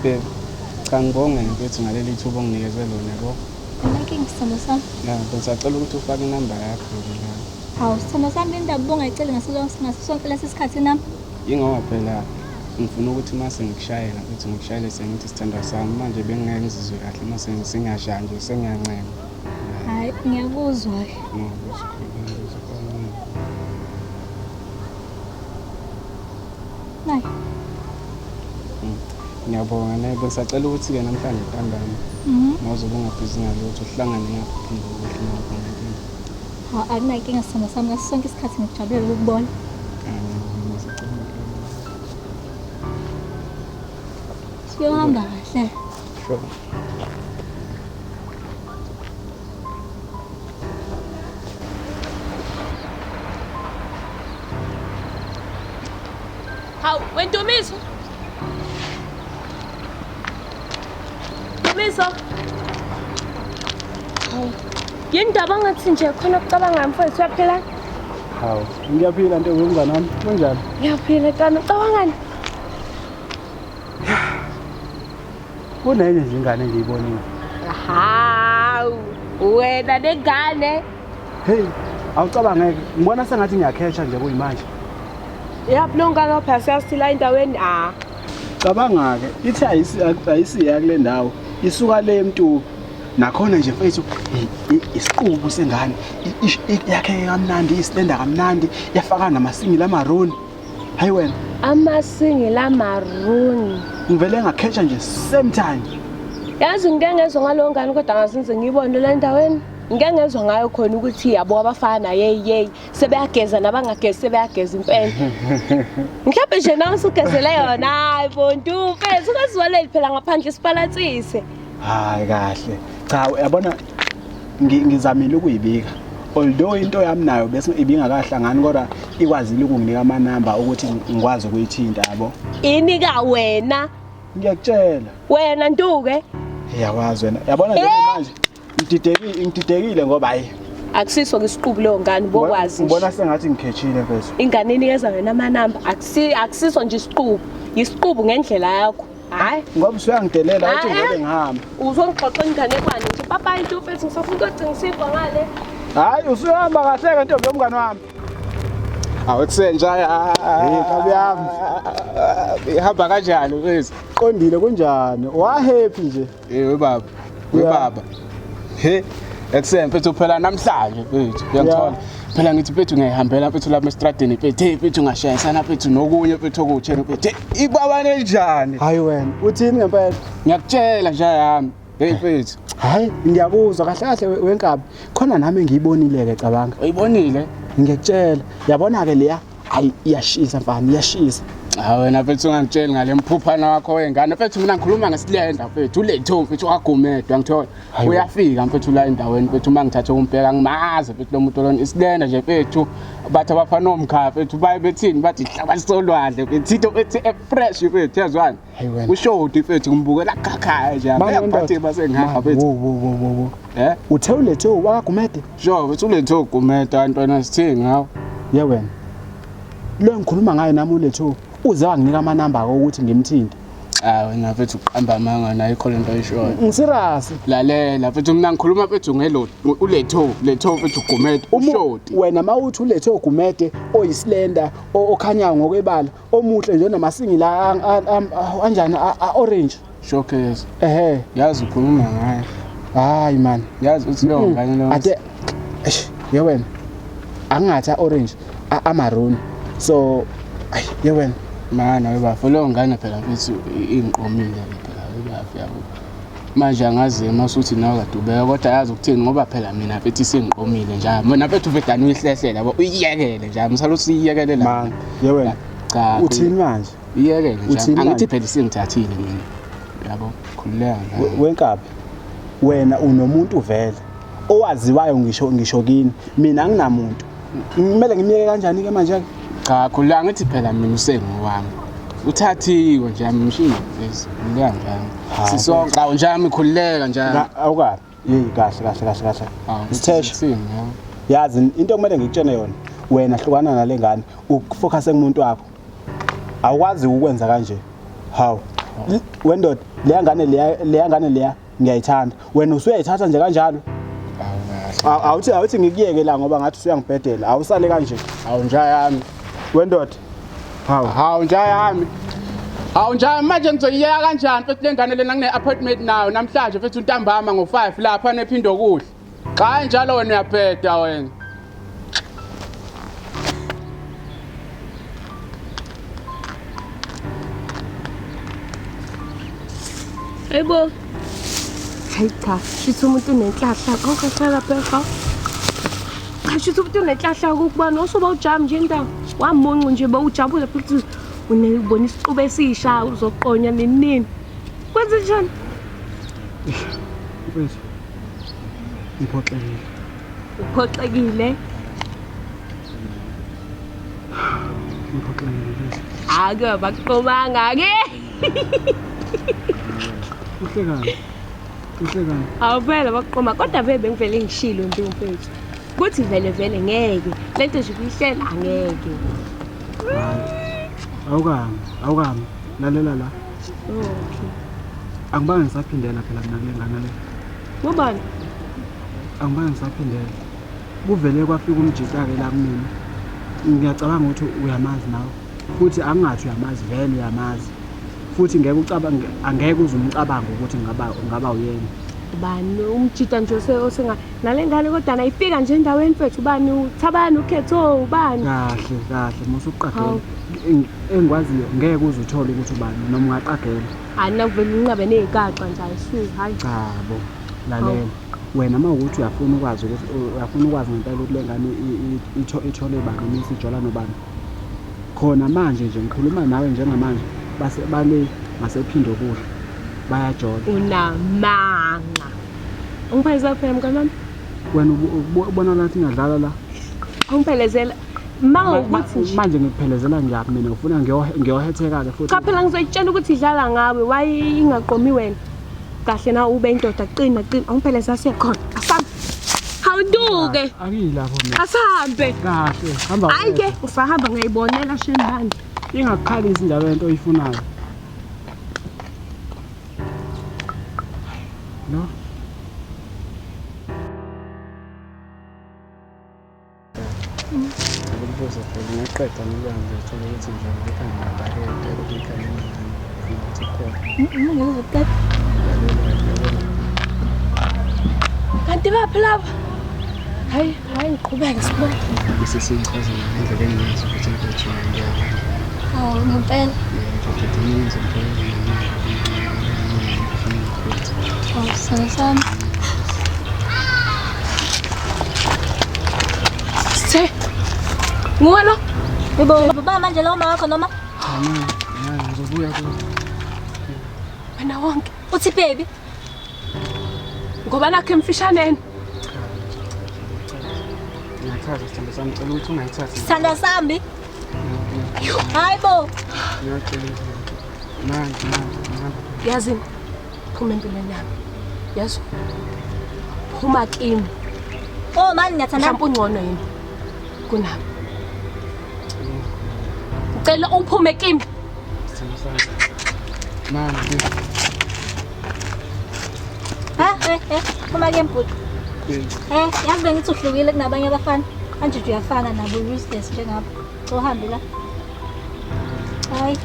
Babe, cha ngibonge mfethu ngaleli thuba onginikeze lona yabo. Anginankinga sithandwa sami. Ya, bengisacela ukuthi ufake inamba yakho nje la. Hawu sithandwa sami indaba ubungayiceli ngaso ngaso sonke lesi sikhathi nami. Yingoba phela ngifuna ukuthi uma sengikushayela futhi ngikushayele sengithi sithandwa sami manje bengingeke ngizizwe kahle uma sengiyashaya nje sengiyancenga. Hayi ngiyakuzwa-ke. Nayi. Ngiyabonga naye bengisacela ukuthi-ke namhlanje ntambama uma uzobe ungabhizi ngalutho sihlangane ngapha phambi kokuhle uma ubona inkinga. Hawu akunankinga sithandwa sami ngaso sonke isikhathi ngikujabulela ukukubona. Siyohamba kahle. Sure. Hawu, wendumiso. Ndumiso. Hawu. Yini ndaba ngathi nje khona ukucabanga mfowethu uyaphila? Hawu, ngiyaphila ntombi yomngane wami. Kunjani? Ngiyaphila tana, ucabangani? Kunenye nje ingane engiyibonile. Hawu, wena nengane. Hey, awucabangeke. Ngibona sengathi ngiyakhetha nje kuyimanje. Yaphi lo ngane phela siyasila endaweni ah. Cabanga-ke, ithi ayisiya kule ndawo, isuka le eMtuba. Nakhona nje mfethu isiqubu sengane yakheke kamnandi, isilenda kamnandi, yafaka namasingila amaroni. Hayi wena. Amasingila amaroni. Ngivele ngakhetha nje same time. Yazi ngike ngezwa ngalowo ngane kodwa ngazinze ngiyibone le ndaweni. Ngike ngezwa ngayo khona ukuthi yabo abafana yeyi yeyi sebeyageza nabangagezi sebeyageza impela. Mhlawumbe nje nawe usugezele yona hayi bo Ntu mfethu ungazivaleli phela ngaphandle sibalansise. Hayi kahle. Cha uyabona ngizamile ukuyibika. Although into yami nayo bese ibingakahlangani kodwa ikwazile ukunginika amanamba ukuthi ngikwazi ukuyithinta yabo. Inika wena. Ngiyakutshela. Wena Ntuke. Iyakwazi wena. Yabona nje manje ngididekile ngididekile ngoba hayi Akusiso ke isiqubu leyo ngane bokwazi nje. Ngibona sengathi ngikhethile mfethu. Ingane inikeza wena amanamba akusiso nje isiqubu. Isiqubu ngendlela yakho. Hayi. Ngoba usuyangidelela uthi ngeke ngihambe. Uzongixoxa inganekwane nje papa into mfethu ngisafuna ukugcina isinkwa ngale. Hayi usuhamba kahle ke ntombi yomngane wami. Awu kusenja Hey kabi yami. Ihamba kanjani mfethu? Qondile kunjani? Wa happy nje. Eh we baba. We baba. He ekuseni mfethu phela namhlanje mfethu uyangithola. Phela ngithi mfethu ngiyayihambela mfethu lapha estradini mfethu hey mfethu ngashayisana mfethu nokunye mfethu okutshe mfethu. Ibabane elinjani? Hayi wena uthini ngempela? Ngiyakutshela nje yami. Hey mfethu. Hayi ngiyakuzwa kahle kahle wenkabi. Khona nami engiyibonile ke cabanga. Uyibonile? Ngiyakutshela. Yabona ke leya hayi iyashisa mfana iyashisa. Cha wena mfethu ungangitsheli ngale mphuphana wakho wengane mfethu mina ngikhuluma ngesilenda mfethu uletho mfethu wagumedwa ngithola uyafika mfethu la endaweni mfethu uma ngithatha ukumbheka ngimazi mfethu lo muntu lona isilenda nje mfethu bathi abafana omkhaya mfethu baye bethini bathi hlaba solwandle mfethu into mfethu efresh mfethu yazwani ushoti mfethu ngimbukela khakhayo nje ngiyaphatheka basengihamba mfethu wo wo wo wo eh uthe uletho wakagumede sure mfethu uletho gumede antwana sithini ngawo ye wena lo ngikhuluma ngayo nami uletho uze wanginika amanamba akho ukuthi ngimthinte. Ah wena mfethu uqamba amanga nayo ikho lento oyishoyo. Ngiserious. Lalela mfethu mina ngikhuluma mfethu ngelo uletho letho mfethu Gumede ushoti. Wena mawuthi uletho Gumede oyislender okhanyayo ngokwebala omuhle nje onamasingila anjani orange. Showcase. Ehhe. Yazi ukhuluma ngaye. Hayi man. Yazi uthi leyo ngane leyo. Ate eish ye wena. Angingathi a-orange a-maroon. So ayi ye wena. Mana webafo leyo ngane phela mfethu ingiqomile phela webafo yabo. Manje angazi uma usuthi nawe kade ubeka kodwa yazi ukuthini ngoba phela mina mfethu isengiqomile nje. Mina mfethu uvedane uyihlehlela yabo uyiyekele nje. Msala usiyekele la. Man ye wena. Cha. Uthini manje? Iyekele nje. Uthini Angithi manje? phela isingithathile mina. Yabo khululeka nje. Wenkabi wena unomuntu vele owaziwayo ngisho ngisho kini mina anginamuntu kumele ngimyeke kanjani ke manje ke Cha khululeka ngithi phela mina usengowami. Uthathiwe nje amshiye mfethu. Khululeka nje. Hawu. Sisonke awu nje ami khululeka nje. Awukabi yeyi kahle kahle kahle kahle Awu Sitheshe. sithini yabo. Yazi into okumele ngikutshene yona wena hlukana nale ngane ufocus kumuntu wakho awukwazi ukwenza kanje hawu Wendoda, leya ngane leya, leya ngane leya ngiyayithanda. Wena usuyayithatha nje kanjalo. Awu kahle. Awuthi ngikuyeke la ngoba ngathi usuyangibhedela. Awusale kanje. Hawu nja yami. Wendoda. Hawu. Hawu nja yami. Hawu nja manje ngizoyiyeka kanjani mfethu le ngane lena ngine-appointment nayo namhlanje mfethu ntambama ngo-5 lapha nephindo kuhle. Cha njalo wena uyabheda wena. Hayibo. Hayi cha, shuthi umuntu unenhlahla konke hlala phela. Cha shuthi umuntu unenhlahla ukubona usuba ujamu nje indawo. Wamuncu nje bawujabule futhi unebona isiqubu esisha uzoqonya nini nini. Kwenze njani? Mfethu. Ngiphoxekile. Uphoxekile. Ngiphoxekile mfethu. Ake bakuqomanga ke. Uhlekani? Uhlekani? Awu phela bakuqoma kodwa vele bengivele ngishilo nje mfethu. Kuthi vele vele ngeke. Lento nje kuyihlela angeke. Awukami, awukami. Lalela la. Okay. Angibange ngisaphindela phela mina kule ngane le. Ngubani? Angibange ngisaphindela. Kuvele kwafika umjita-ke la kumina. Ngiyacabanga ukuthi uyamazi nawe. Futhi angingathi uyamazi vele uyamazi. Futhi ngeke ucabange angeke uze umcabange ukuthi ngaba uyena. Ubani umjita nje osenga nale ngane kodwa nayifika nje endaweni mfethu ubani uthabani ukhetho ubani? Kahle kahle musuqagela. Hawu. Engikwaziyo ngeke uze uthole ukuthi ubani noma ungaqagela. Hayi nakuvele unqabe nezikaxa nje ayisuki hayi. Cha bo, lalela. Wena uma ukuthi uyafuna ukwazi ukuthi uyafuna ukwazi ngempela ukuthi le ngane ithole bani noma isijola nobani. Khona manje nje ngikhuluma nawe njengamanje base bale ngasephinde kuhle. Bayajola. Unamanga. Ungiphelezela phela mngani wami. Wena ubona la ngiyadlala la. Ungiphelezela. Ma ukuthi nje Manje ngikuphelezela ngiyaphi mina ufuna ngiyohetheka ke futhi. Cha phela ngizoyitshela ukuthi idlala ngawe why ingaqomi wena. Kahle na ube indoda qina qina ungiphelezela siye khona. Asambe. Hawuduke. Akuyilapho mina. Asambe. Kahle, hamba. Hayi ke usahamba ngiyayibonela shembani. Ingakukhalisi indaba yento oyifunayo. No. Ukubuza phela ngaqeda nolwazi uthola ukuthi nje ngibhakede ukuthi ukuthi khona. Ngikuqeda. Kanti baphi laba? Hayi, hayi ngiqhubeke sibone. Bese siyichazela ngendlela engiyazi ukuthi mfethu ngiyabona. Hawu ngempela. Hawu sana sana. Sithe. Nguwe lo? Yebo, baba manje lo mama wakho noma Ngizobuya kuwe. Wena wonke. uthi baby. Ngoba nakho emfishaneni. Ngiyathatha sithando sami, cela ukuthi ungayithathi. Sithandwa sami. Hayi bo. Ngiyacela. Manje manje manje. Yazini. Phuma empilweni yami. Yazi. Phuma kimi. Oh mani ngiyathanda. Mhlawumbe ungcono yini kunami. Ngicela uphume kimi. Sithando sami. Manje. Ha eh phuma ke mbhuti. Yazi bengithi uhlukile kunabanye abafana. Manje nje uyafana nabo useless njengabo. Uhambe la. Hayi.